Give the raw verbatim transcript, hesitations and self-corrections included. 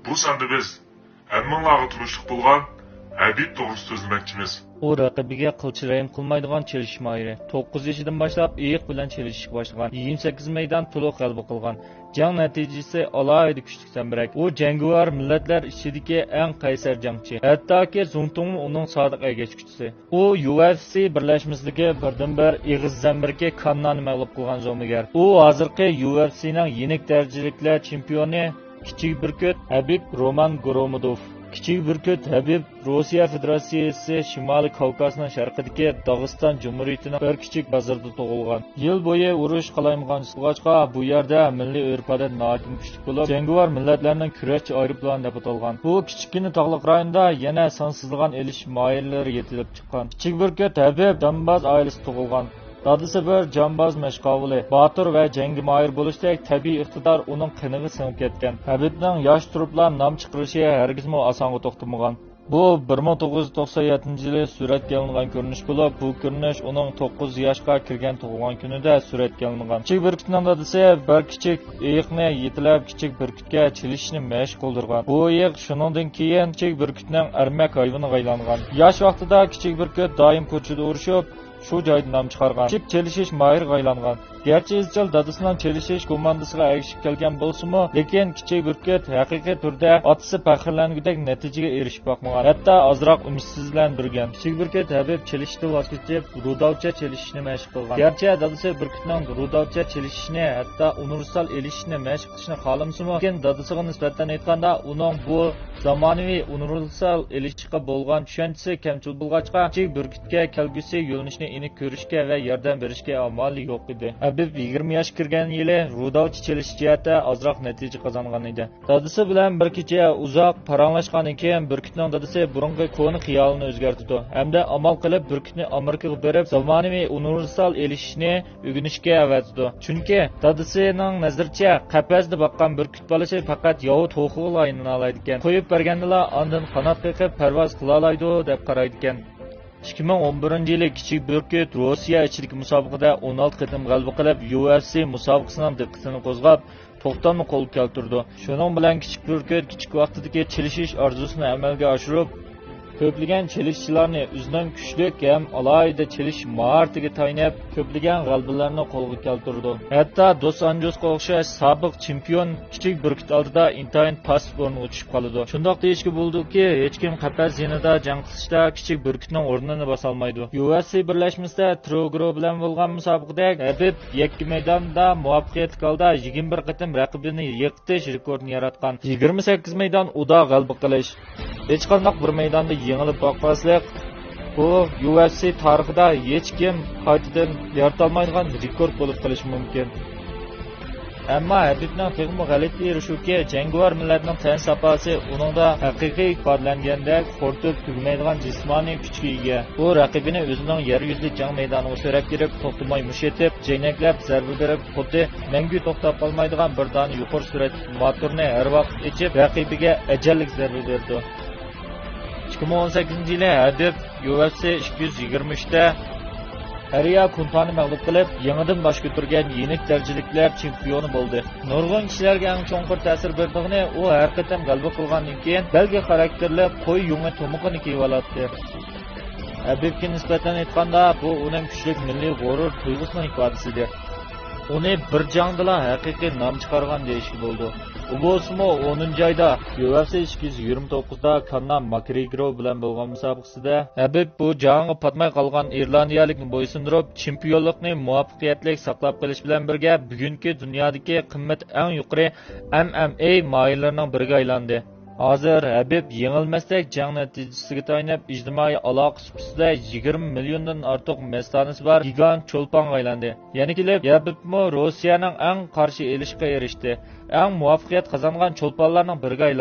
بۇ ساندا بىز ھەممىڭلارغا تونۇشلۇق بولغان ھەبىب توغرىسىدا سۆزلىمەكچىمىز. ئۇ رەقىبىگە قىلچە رەھىم قىلمايدىغان چېلىشىش ماھىرى. توققۇز يېشىدىن باشلاپ ئېيىق بىلەن چېلىشىشكە باشلىغان. يىگىرمە سەككىز مەيدان تولۇق غەلىبە قىلغان. جەڭ نەتىجىسى ئالاھىدە كۈچلۈك زەمبىرەك. ئۇ جەڭگىۋار مىللەتلەر ئىچىدىكى ئەڭ قەيسەر جەڭچى. ھەتتاكى زۇڭتۇڭمۇ ئۇنىڭ سادىق ئەگەشكۈچىسى. ئۇ يۇ ئېف سى بىرلەشمىسىدىكى بىردىنبىر ئېغىز زەمبىرىكى كاننانى مەغلۇپ قىلغان زومىگەر. ئۇ ھازىرقى يۇ ئېف سىنىڭ يېنىك دەرىجىلىكلەر چېمپىيونى كىچىك بۈركۈت ھەبىب رومان گۇرۇمۇدوف. كىچىك بۈركۈت ھەبىب روسىيە فېدېراتسىيىسى شىمالىي كاۋكازنىڭ شەرقىدىكى داغىستان جۇمھۇرىيىتىنىڭ بىر كىچىك بازىرىدا تۇغۇلغان. يىل بويى ئۇرۇش قالايمىقانچىسى بولغاچقا، بۇ يەردە مىللىي ئۆرپ-ئادەت ناھايىتىمۇ كۈچلۈك بولۇپ، جەڭگىۋار مىللەتلەرنىڭ كۈرەشچى ئايروپىلانى دەپ ئاتالغان. بۇ كىچىككىنە تاغلىق رايوندا يەنە سانسىزلىغان ئېلىشىش ماھىرلىرى يېتىلىپ چىققان. كىچىك بۈركۈت ھەبىب جامباز ئائىلىسىدە تۇغۇلغان. دادىسى بىر جامباز مەشقاۋۇلى، باتۇر ۋە جەڭگە ماھىر بولۇشتەك تەبىئىي ئىقتىدار ئۇنىڭ قېنىغا سىڭىپ كەتكەن. ھەبىبنىڭ ياش تۇرۇپلا نام چىقىرىشى ھەرگىزمۇ ئاسانغا توختىمىغان. بۇ بىر مىڭ توققۇز يۈز توقسان يەتتىنچى يىلى سۈرەتكە ئېلىنغان كۆرۈنۈش بولۇپ، بۇ كۆرۈنۈش ئۇنىڭ توققۇز ياشقا كىرگەن تۇغۇلغان كۈنىدە سۈرەتكە ئېلىنغان. كىچىك بۈركۈتنىڭ دادىسى بىر كىچىك ئېيىقنى يېتىلەپ، كىچىك بۈركۈتكە چېلىشىشنى مەشىق قىلدۇرغان. بۇ ئېيىق شۇنىڭدىن كېيىن كىچىك بۈركۈتنىڭ ئەرمەك ھايۋىنىغا ئايلانغان. ياش ۋاقتىدا كىچىك بۈركۈت دائىم كوچىدا ئۇرۇشۇپ، شۇ جايدا نام چىقارغان. كىچىك چېلىشىش ماھىرىغا ئايلانغان. گەرچە ئىزچىل دادىسىنىڭ چېلىشىش كوماندىسىغا ئەگىشىپ كەلگەن بولسىمۇ، لېكىن كىچىك بۈركۈت ھەقىقىي تۈردە ئاتىسى پەخىرلەنگۈدەك نەتىجىگە ئېرىشىپ باقمىغان، ھەتتا ئازراق ئۈمىدسىزلەندۈرگەن. كىچىك بۈركۈت ھەبىب چېلىشىشتىن ۋاز كېچىپ، رۇداۋچە چېلىشىشنى مەشىق قىلغان. گەرچە دادىسى بۈركۈتنىڭ رۇداۋچە چېلىشىشنى، ھەتتا ئۇنىۋېرسال ئېلىشىشنى مەشىق قىلىشنى خالىمىسىمۇ، لېكىن دادىسىغا نىسبەتەن ئېيتقاندا، ئۇنىڭ بۇ زامانىۋى ئۇنىۋېرسال ئېلىشىشقا بولغان چۈشەنچىسى كەمچىل بولغاچقا، كىچىك بۈركۈتكە كەلگۈسى يۆنىلىشىنى ئېنىق كۆرۈشكە ۋە ياردەم بېرىشكە ئامالى يوق ئىدى. ھەبىب يىگىرمە ياشقا كىرگەن يىلى رۇداۋچە چېلىشىش جەھەتتە ئازراق نەتىجە قازانغان ئىدى. دادىسى بىلەن بىر كېچە ئۇزاق پاراڭلاشقاندىن كېيىن، بۈركۈتنىڭ دادىسى بۇرۇنقى كونا خىيالىنى ئۆزگەرتىدۇ ھەمدە ئامال قىلىپ بۈركۈتنى ئامېرىكىغا بېرىپ، زامانىۋى ئۇنىۋېرسال ئېلىشىشنى ئۆگىنىشكە ئەۋەتىدۇ. چۈنكى دادىسىنىڭ نەزىرىچە، قەپەستە باققان بۈركۈت بالىسى پەقەت ياۋا توخۇغىلا ئايلىنالايدىكەن. قويۇپ بەرگەندىلا ئاندىن قانات قېقىپ پەرۋاز قىلالايدۇ دەپ قارايدىكەن. ئىككى مىڭ ئون بىرىنچى يىلى كىچىك بۈركۈت روسىيە ئىچىدىكى مۇسابىقىدە ئون ئالتە قېتىم غەلىبە قىلىپ، يۇ ئېف سى مۇسابىقىسىنىڭ دىققىتىنى قوزغاپ، توختامنى قولغا كەلتۈرىدۇ. شۇنىڭ بىلەن كىچىك بۈركۈت كىچىك ۋاقتىدىكى چېلىشىش ئارزۇسىنى ئەمەلگە ئاشۇرۇپ، كۆپلىگەن چېلىشچىلارنى ئۆزىنىڭ كۈچلۈك ھەم ئالاھىدە چېلىشىش ماھارىتىگە تايىنىپ، كۆپلىگەن غەلىبىلەرنى قولغا كەلتۈرىدۇ. ھەتتا دوس ئانجوسقا ئوخشاش سابىق چېمپىيون كىچىك بۈركۈت ئالدىدا ئىنتايىن پاسسىپ ئورۇنغا چۈشۈپ قالىدۇ. شۇنداق دېيىشكە بولىدۇكى، ھېچكىم قەپەس يېنىدا جەڭ قىلىشتا كىچىك بۈركۈتنىڭ ئورنىنى باسالمايدۇ. يۇ ئېف سى بىرلەشمىسىدە تروگرو بىلەن بولغان مۇسابىقىدەك، ھەبىب يەككە مەيداندا مۇۋەپپەقىيەتلىك ھالدا يىگىرمە بىر قېتىم رەقىبىنى يىقىتىش رېكورتىنى ياراتقان. يىگىرمە سەككىز مەيدان ئۇدا غەلىبە قىلىش، ھېچقانداق بىر مەيداندا يېڭىلىپ باقماسلىق، بۇ يۇ ئېف سى تارىخىدا ھېچكىم قايتىدىن يارىتالمايدىغان رېكورت بولۇپ قېلىشى مۇمكىن. ئەمما ھەبىبنىڭ تېخىمۇ غەلىتە يېرى شۇكى، جەڭگىۋار مىللەتنىڭ تەن ساپاسى ئۇنىڭدا ھەقىقىي ئىپادىلەنگەندەك، خورىتىپ تۈگىمەيدىغان جىسمانىي كۈچكە ئىگە. ئۇ رەقىبىنى ئۆزىنىڭ يەر يۈزىدىكى جەڭ مەيدانىغا سۆرەپ كىرىپ، توختىماي مۇش ئېتىپ، جەينەكلەپ زەربە بېرىپ، خۇددى مەڭگۈ توختاپ قالمايدىغان بىر دانە يۇقىرى سۈرئەتلىك موتورنى ھەر ۋاقىت ئېچىپ، رەقىبىگە ئەجەللىك زەربە بېرىدۇ. ئىككى مىڭ ئون سەككىزىنچى يىلى ھەبىب يۇ ئېف سى ئىككى يۈز يىگىرمە ئۈچتە ئەرىيا كۇنتانى مەغلۇپ قىلىپ، يېڭىدىن باش كۆتۈرگەن يېنىك دەرىجىلىكلەر چېمپىيونى بولدى. نۇرغۇن كىشىلەرگە ئەڭ چوڭقۇر تەسىر بېرىدىغىنى، ئۇ ھەر قېتىم غەلىبە قىلغاندىن كېيىن بەلگە خاراكتېرلىك قوي يۇڭى تۇمىقىنى كىيىۋالاتتى. ھەبىبكە نىسبەتەن ئېيتقاندا، بۇ ئۇنىڭ كۈچلۈك مىللىي غۇرۇر تۇيغۇسىنىڭ ئىپادىسى ئىدى. ئۇنى بىر جەڭدىلا ھەقىقىي نام چىقارغان دېيىشكە بولىدۇ. ئۇ بولسىمۇ ئونىنچى ئايدا يۇ ئېف سى ئىككى يۈز يىگىرمە توققۇزدا كاننا ماكرېگرو بىلەن بولغان مۇسابىقىسىدە، ھەبىب بۇ جەڭگە پاتماي قالغان ئىرلاندىيەلىكنى بويسۇندۇرۇپ، چېمپىيونلۇقنى مۇۋەپپەقىيەتلىك ساقلاپ قېلىش بىلەن بىرگە، بۈگۈنكى دۇنيادىكى قىممىتى ئەڭ يۇقىرى ئەم ئەم ئەي ماھىرلىرىنىڭ بىرىگە ئايلاندى. ھازىر ھەبىب يېڭىلمەستەك جەڭ نەتىجىسىگە تايىنىپ، ئىجتىمائىي ئالاقە سۇپىسىدا يىگىرمە مىليوندىن ئارتۇق مەستانىسى بار گىگانت چولپانغا ئايلاندى. يەنە كېلىپ، ھەبىبمۇ روسىيەنىڭ ئەڭ قارشى ئېلىشقا ئېرىشتى، ئەڭ مۇۋەپپەقىيەت قازانغان چولپانلارنىڭ بىرىگە ئايلاندى.